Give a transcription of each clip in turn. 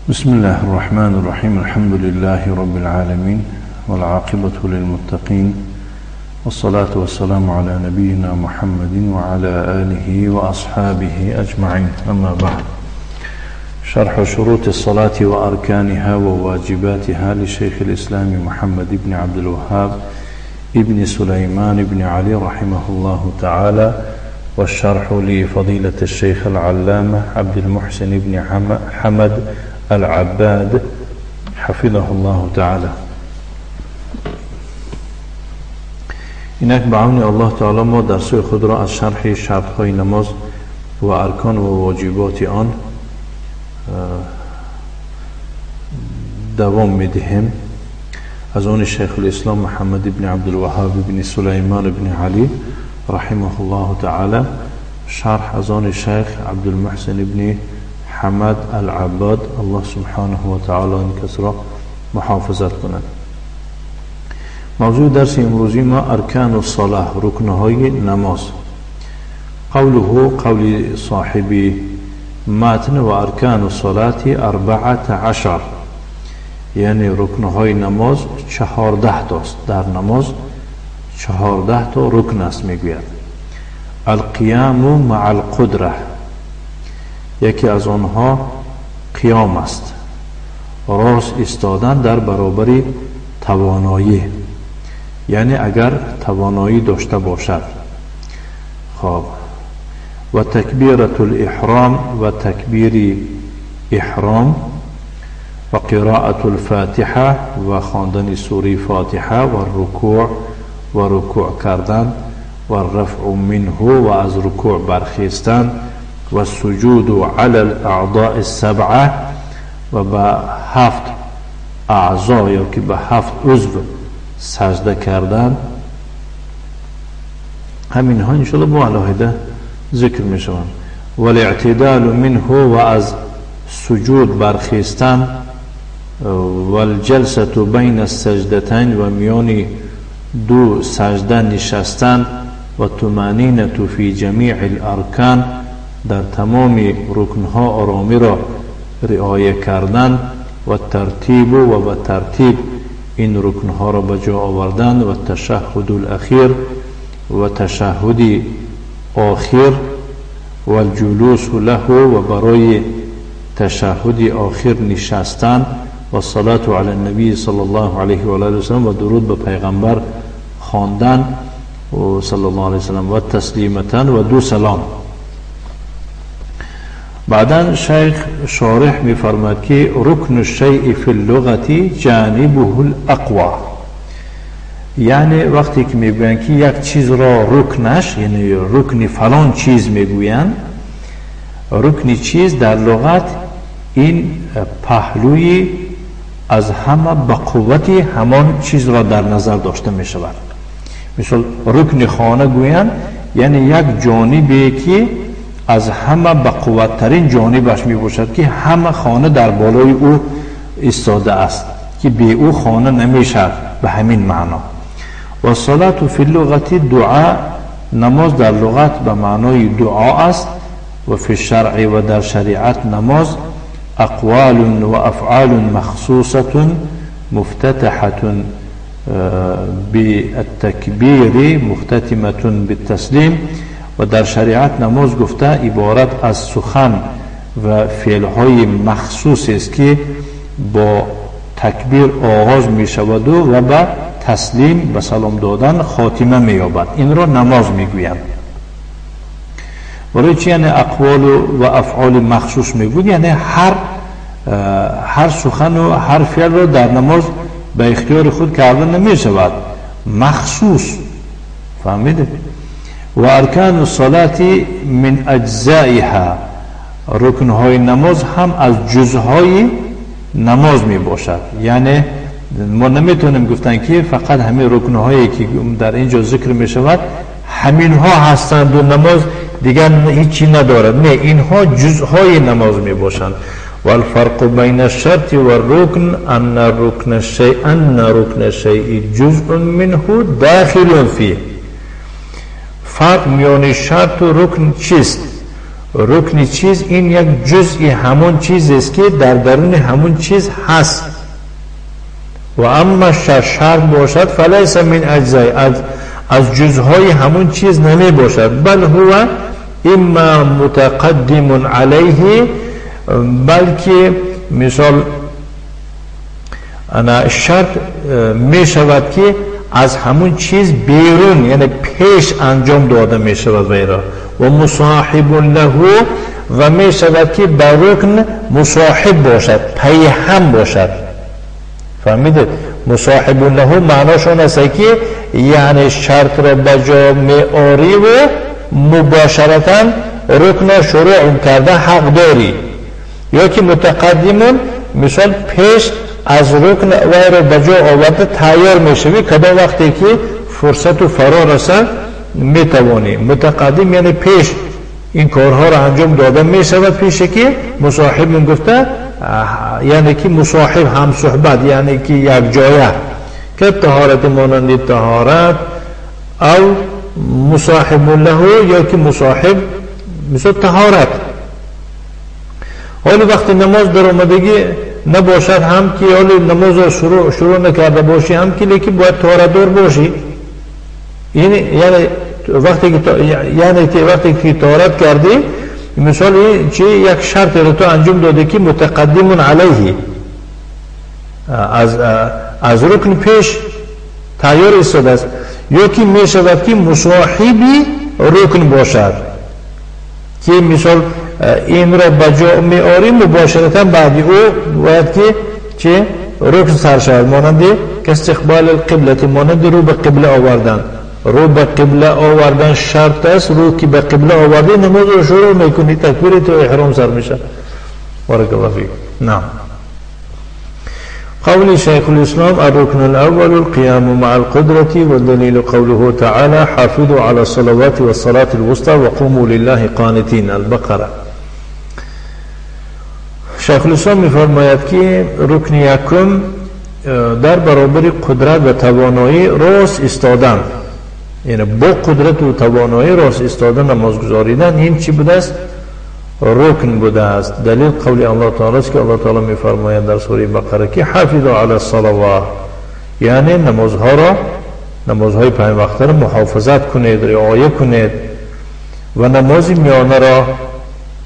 بسم الله الرحمن الرحيم. الحمد لله رب العالمين، والعاقبة للمتقين، والصلاة والسلام على نبينا محمد وعلى آله وأصحابه أجمعين. أما بعد، شرح شروط الصلاة وأركانها وواجباتها لشيخ الإسلام محمد بن عبد الوهاب ابن سليمان بن علي رحمه الله تعالى، والشرح لفضيلة الشيخ العلامة عبد المحسن بن حمد العباد حفظه الله تعالى. اینک به عون الله تعالی ما درس خود را از شرح شرط‌های نماز و ارکان و واجبات آن دوام می‌دهیم. از آن شیخ الاسلام محمد بن عبدالوهاب بن سلیمان بن علی رحمه الله تعالی، شرح از آن شیخ عبدالمحسن بن حمد العباد، الله سبحانه و تعالی این کس را محافظت کند. موضوع درس امروزی ما ارکان الصلاة، رکنهای نماز. قوله، قول صاحب متن، و ارکان الصلاة 14، یعنی رکنهای نماز 14 تاست. در نماز 14 تا رکن است. میگوید القیام مع القدره، یکی از آنها قیام است، راست ایستادن در برابر توانایی، یعنی اگر توانایی داشته باشد. خب، و تکبیرة الاحرام، و تکبیر احرام، و قراءة الفاتحه، و خواندن سوره فاتحه، و رکوع، و رکوع کردن، و رفع منه، و از رکوع برخیستن، و سجود علی الاعضاء السبعه، و به 7 اعضا یا که به 7 عضو سجده کردن. همینها انشاءالله با علاهده ذکر می شوند. و الاعتدال منه، و از سجود برخیستن، و الجلسة بین السجدتین، و میان دو سجده نشستن، و طمأنینة فی جمیع الارکان، در تمام رکنها آرامی را رعایه کردن، و ترتیب، و به ترتیب این رکنها را به جا آوردن، و تشهد الاخیر، و تشهد آخر، و الجلوس له، و برای تشهد آخر نشستن، و صلاة علی النبی صلی الله علیه و آله و سلم، و درود به پیغمبر خواندن و صلی الله علیه و سلم، و تسلیمتن، و دو سلام. بعدا شیخ شارح می‌فرماید که رکن الشیء فی اللغة جانبه الاقوى، یعنی وقتی که میگویند که یک چیز را رکنش، یعنی رکن فلان چیز میگویند، رکن چیز در لغت این پهلوی از همه به قوت همان چیز را در نظر داشته می شود. مثل رکن خانه گویند، یعنی یک جانبی که از همه به قوتترین جانبش می باشد که همه خانه در بالای او ایستاده است، که بی او خانه نمی شود، به همین معنا. و صلاة فی اللغة دعا، نماز در لغت به معنای دعا است. و فی الشرع، و در شریعت نماز اقوال و افعال مخصوصة مفتتحة بالتکبیر مختتمة بالتسلیم. و در شریعت نماز گفته عبارت از سخن و فعلهای مخصوص است که با تکبیر آغاز می شود و به تسلیم، به سلام دادن خاتمه می یابد. این را نماز می گویند. برای چی یعنی اقوال و افعال مخصوص می گوید؟ یعنی هر سخن و هر فعل را در نماز به اختیار خود کردن نمی شود، مخصوص. فهمیده؟ و ارکان الصلاة من اجزائها، رکنهای نماز هم از جزهای نماز می باشد. یعنی ما نمیتونیم گفتن که فقط همین رکنهایی که در اینجا ذکر می شود همین ها هستند و نماز دیگر هیچی ندارد. نه، اینها جزهای نماز می باشند. و الفرق بین الشرط و الرکن ان رکن الشیء جزء منه داخل فیه. فرق میان شرط و رکن چیست؟ رکن چیز این یک جزئی همون چیز است که در درون همون چیز هست. و اما شرط باشد فلیس من اجزای، از جزهای همون چیز نمی باشد. بل هو اما متقدم علیه، بلکه مثال انا شرط می شود که از همون چیز بیرون، یعنی پیش انجام داده می شود غیره. و مصاحب له، و می شود که بر رکن مصاحب باشد، پی هم باشد. فهمیدید؟ مصاحب له معناش آن است که یعنی شرط را به جا می آری و مباشرتا رکن شروع کرده حق داری، یا که متقدمون مثال پیش از رکن وای را به جا آورده تیار میشوی، کدام وقتی که فرصت و فرا رسد میتوانی. متقدم یعنی پیش این کارها را انجام داده میشود، پیش که مصاحب گفته یعنی که مصاحب هم صحبت، یعنی که یک جایه، که طهارت مانند طهارت، او مصاحب له، یا که مصاحب مثل طهارت. حالا وقتی نماز در آمدگی نباشد هم که حالا نماز را شروع نکرده باشی هم که، لیکن باید طهارت دار باشی. یعنی وقتی که طهارت کردی، مثال چی یک شرط را تو انجام داده که متقدم علیه، از رکن پیش تیار ایستاده است، یا که می شود که مصاحبی رکن باشد، که مثال این را به جا می آری مباشرتا بعد او باید که چه رکن سر شود، مانند که استقبال القبلة، مانند رو به قبله آوردن. رو به قبله آوردن شرط است، رو که به قبله آوردی نماز رو شروع میکنی، تکبیر تو احرام سر میشه. بارک الله فیک. نعم. قول شيخ الإسلام: الركن الأول القيام مع القدرة، والدليل قوله تعالى: حافظوا على الصلوات والصلاة الوسطى وقوموا لله قانتين، البقرة. شیخ الاسلام میفرماید که رکن یکم در برابر قدرت و توانایی راست ایستادن، یعنی با قدرت و توانایی راست ایستادن نماز گزاریدن، این چی بوده است؟ رکن بوده است. دلیل قول الله تعالی است که الله تعالی میفرماید در سوره بقره که حافظوا علی الصلوات، یعنی نمازها را، نمازهای پنج وقته را محافظت کنید، رعایت کنید، و نماز میانه را،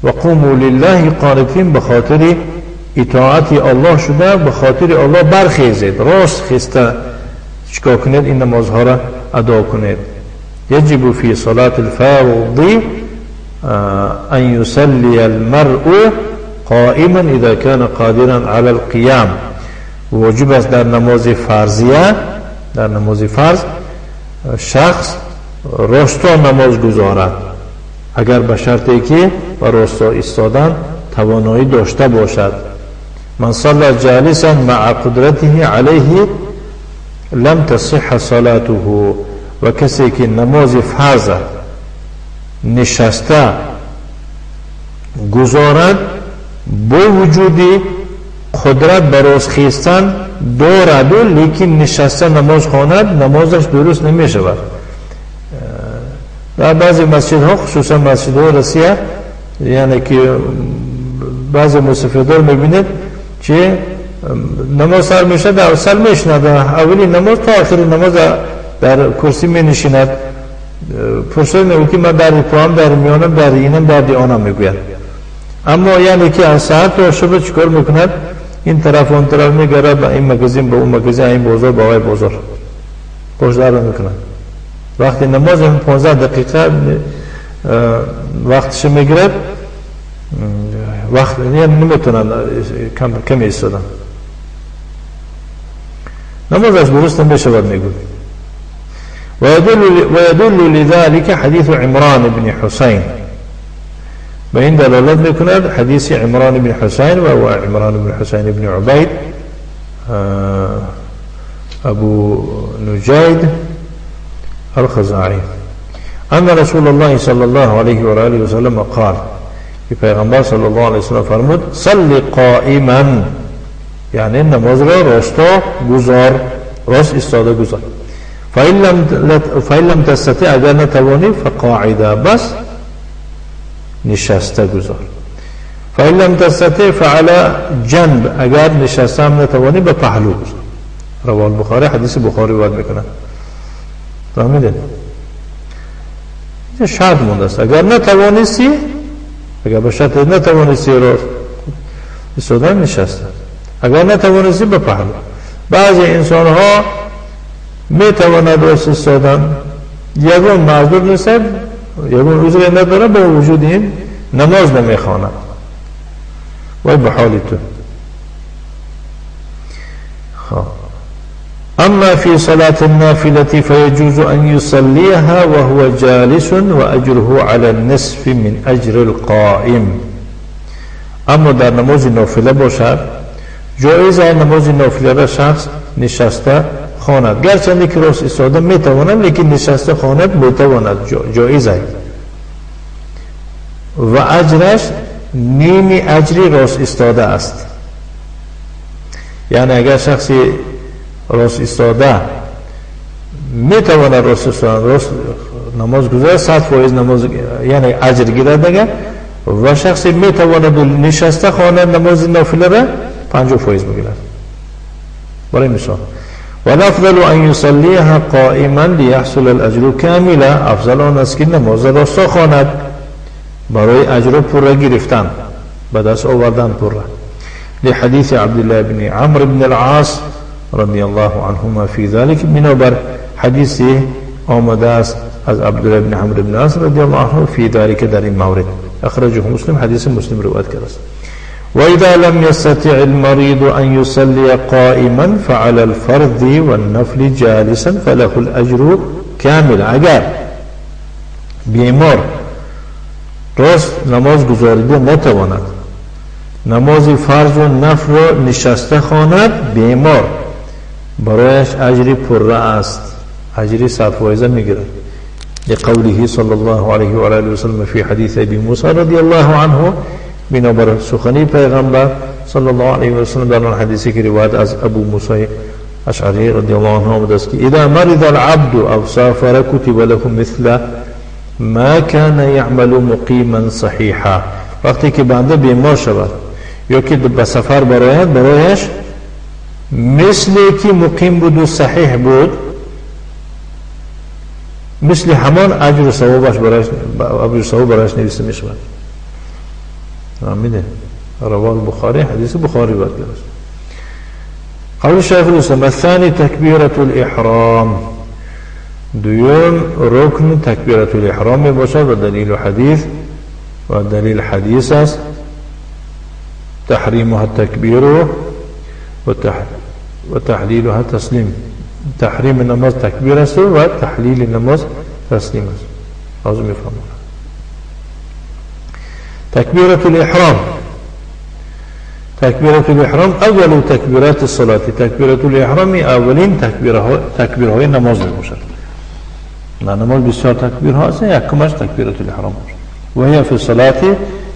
و قوموا لله قانتین، به خاطر اطاعت الله شده، به خاطر الله برخیزید، راست خسته چیکار کنید؟ این نمازها را ادا کنید. یجب فی صلاة الفرض أن يصلي المرء قائما إذا كان قادرا على القيام. واجب است در نماز فرضیه، در نماز فرض شخص راستا نماز گزارد، اگر به شرطی که به راستا ایستادن توانایی داشته باشد. من صلى جالسا مع قدرته عليه لم تصح صلاته. و کسی که نماز فرض نشسته گزارد با وجود قدرت بر راست خیستن دارد، لیکن نشسته نماز خواند، نمازش درست نمی شود. در بعضی مسجدها، خصوصا مسجدها روسیه، یعنی که بعضی مسافران میبینید که نماز سر میشه، در سر میشند، اولی نماز تا آخر نماز در کرسی می نشیند. پرسید میگه که من در پاهم، در میانم، در اینم، در آنم میگوید. اما یعنی که از ساعت تا شب چیکار میکند؟ این طرف اون طرف میگره، به این مگزین به اون مگزین، این بازار به آقای بازار پشت در میکنند. وقتی نماز 15 دقیقه وقتش میگیرد، وقت یعنی نمیتونن کم ایستادن، نماز از درست نمیشود میگوید. ويدل لذلك حديث عمران بن حسين. بين دلالت میکند حدیث عمران بن حسین، و عمران بن حسین بن عبید ابو نجيد الخزاعي، ان رسول الله صلى الله عليه وآله وسلم قال، پیغمبر صلی الله علیه وسلم فرمود: صل قائما، یعنی نماز را راستا گزار، راست ایستاده گزار. فإن لم تستطع، اگر نتوانی، فقاعدا، بس نشسته گذار. فإن لم تستطع فعلى جنب، اگر نشسته هم نتوانی به پهلو گذار. رواه البخاری، حدیث بخاری روایت میکنه. فهمیدین؟ اینجا شرط مونده است، اگر نتوانستی، اگر به شرط نتوانستی راست ایستادن نشسته، اگر نتوانستی به پهلو. بعضی انسان ها میتواند راست ایستادن، یگان معذور نیست، یگان عذر نداره، با وجود این نماز نمیخواند. وای به حال تو. خب اما في صلاة النافلة فيجوز أن يصليها وهو جالس وأجره على النصف من أجر القائم. اما در نماز نافله باشد جایز نماز نافله را شخص نشسته خواند، گرچه که راست ایستاده میتواند، لیکن نشسته خواند میتواند، جایز است و اجرش نیمی اجری راست ایستاده است. یعنی اگر شخصی راست ایستاده میتواند راست ایستاده راست نماز گذارد 100% نماز یعنی اجر گیرد دیگه، و شخصی میتواند نشسته خواند نماز نافله را 50% میگیرد. برای مثال والافضل ان يصليها قائما ليحصل الاجر كاملا، افضل آن است که نماز راست خواند برای اجر پوره گرفتن، به دست آوردن پوره. لحديث عبد الله بن عمرو بن العاص رضی الله عنهما في ذلك، بنابر حدیث آمده است از عبدالله بن عمرو بن العاص رضی الله عنه في ذلك در این مورد. اخرجه مسلم، حدیث مسلم روایت کرده است. وإذا لم يستطع المريض أن يصلي قائما فعلى الفرض والنفل جالسا فله الأجر كامل. اگر بیمار راست نماز گزاریده نتواند نماز فرض و نفل را نشسته خواند، بیمار برایش اجری پره است، اجری 100% میگیرد. لقوله صلی الله علیه و آله و سلم فی حدیث ابی موسی رضی الله عنه، بنابر سخنی پیغمبر صلی الله علیه و سلم در آن حدیثی که روایت از ابو موسی اشعری رضی الله عنه آمده است که اذا مرض العبد او سافر كتب له مثل ما كان يعمل مقیما صحیحا. وقتی که بنده بیمار شود یا که به سفر براید، برایش مثل که مقیم بود و صحیح بود، مثل همان اجر و ثوابش برایش، اجر و ثواب برایش نوشته می شود. فهمیده؟ رواه البخاری، حدیث بخاری روایت کرده است. قول شیخ الاسلام الثاني تکبیرة الاحرام، دوم رکن تکبیرة الاحرام می باشد و دلیل حدیث و دلیل حدیث است تحریمها التکبیر و تحلیلها تسلیم. تحریم نماز تکبیر است و تحلیل نماز تسلیم است. لازم میفهمم. تکبیرة الاحرام، تکبیرة الاحرام اول تکبیرات الصلاة. تکبیرة الاحرام اولین تکبیرهای نماز میباشد. نه نماز بسیار تکبیرها است، یکمش تکبیرة الاحرام باشد. وهي في الصلاة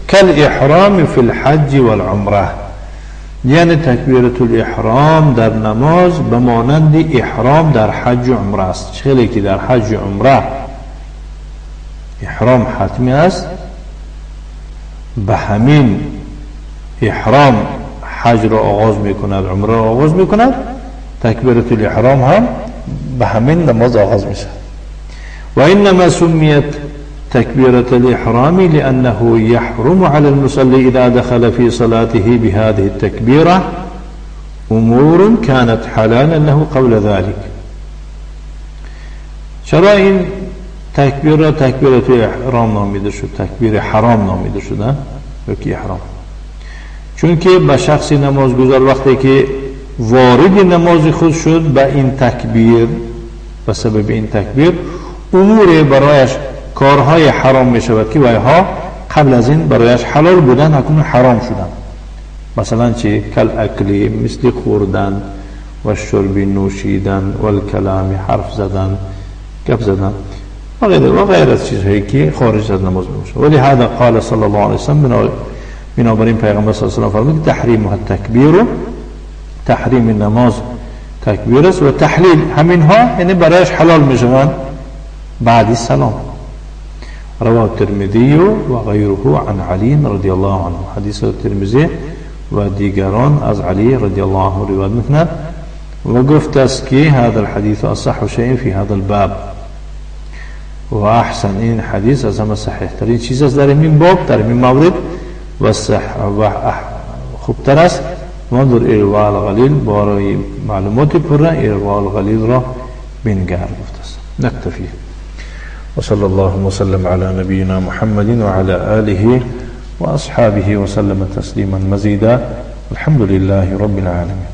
كالإحرام في الحج والعمرة، یعنی تکبیرة الاحرام در نماز به مانند احرام در حج و عمره است. خیلی که در حج و عمره احرام حتمی است، به همین احرام حج را آغاز میکند، عمره را آغاز میکند، تکبیرة الاحرام هم به همین نماز آغاز میشه. و انما سمیت تكبيرة الإحرام لأنه يحرم على المصلي إذا دخل في صلاته بهذه التكبيرة أمور كانت حلالا له قبل ذلك. چرا این تکبیر را تکبیرة احرام نامیده شد، تکبیر حرام نامیده شد یا که احرام؟ چون که به شخص نمازگزار وقتی که وارد نماز خود شد به این تکبیر، به سبب این تکبیر امور برایش کارهای حرام می شود که وایها قبل از این برایش حلال بودن اکنون حرام شدن. مثلا چی؟ کل اکلی، مثل خوردن و شرب، نوشیدن و الکلام، حرف زدن، گپ زدن و غیره و غیره از چیزهایی که خارج از نماز می باشد. ولی هذا قال صلی الله علیه وسلم، بنابراین پیغمبر صلی الله علیه وسلم فرمود تحریمها التکبیر، تحریم نماز تکبیر است و تحلیل همینها یعنی برایش حلال می شوند بعد السلام. رواه الترمذي وغيره عن علي رضي الله عنه. حدیث ترمذی و دیگران از علی رضی الله عنه روایت میکند و گفت است که هذا الحديث اصح شيء في هذا الباب و احسن، این حدیث از همه صحیح ترین چیز است در این باب، در این مورد و صح و خوبتر است. وانظر ارواء الغلیل، برای معلومات پره ارواء الغلیل را بنگر گفت است. نکتفی وصلى الله وسلم على نبينا محمد وعلى آله وأصحابه وسلم تسليما مزيدا. الحمد لله رب العالمين.